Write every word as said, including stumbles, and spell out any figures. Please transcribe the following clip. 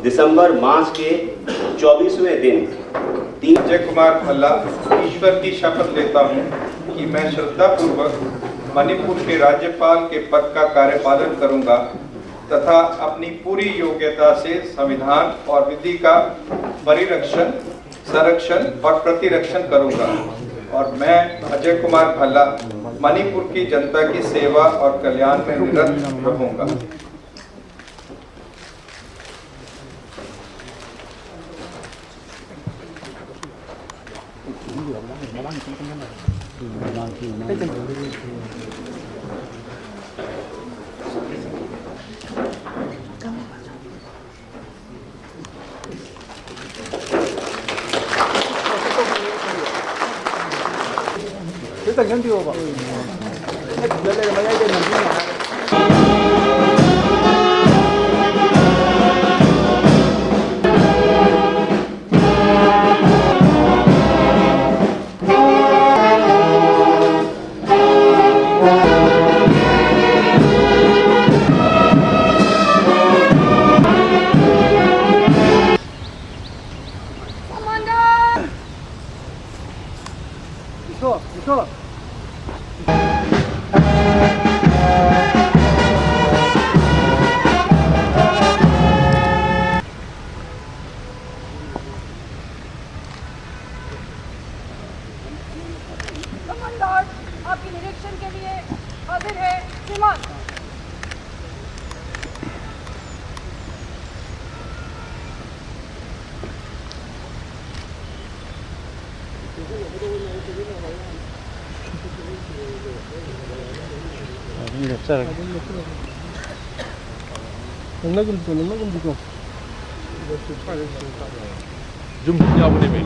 दिसंबर मास के चौबीसवें दिन तीन अजय कुमार भल्ला ईश्वर की शपथ लेता हूं कि मैं श्रद्धापूर्वक मणिपुर के राज्यपाल के पद का कार्यपालन करूंगा तथा अपनी पूरी योग्यता से संविधान और विधि का परिरक्षण, संरक्षण और प्रतिरक्षण करूंगा और मैं अजय कुमार भल्ला मणिपुर की जनता की सेवा और कल्याण में निरत रहूंगा। ꯈꯤꯇꯪ ꯆꯪꯕꯤꯌꯣꯕ꯫ ꯑꯩ ꯄꯨꯂꯞ ꯂꯩꯔꯦ, ꯃꯌꯥꯏꯗ ꯅꯝꯁꯤꯟꯕ ꯍꯥꯏꯔꯦ꯫ कमांडर, आपके निरीक्षण के लिए हाजिर है विमान। ꯅꯪꯅꯒꯨꯝ ꯇꯧ, ꯅꯪꯅꯒꯨꯝꯗꯤꯀꯣ꯫ ꯌꯨꯝ ꯌꯥꯕꯅꯦꯃꯤ꯫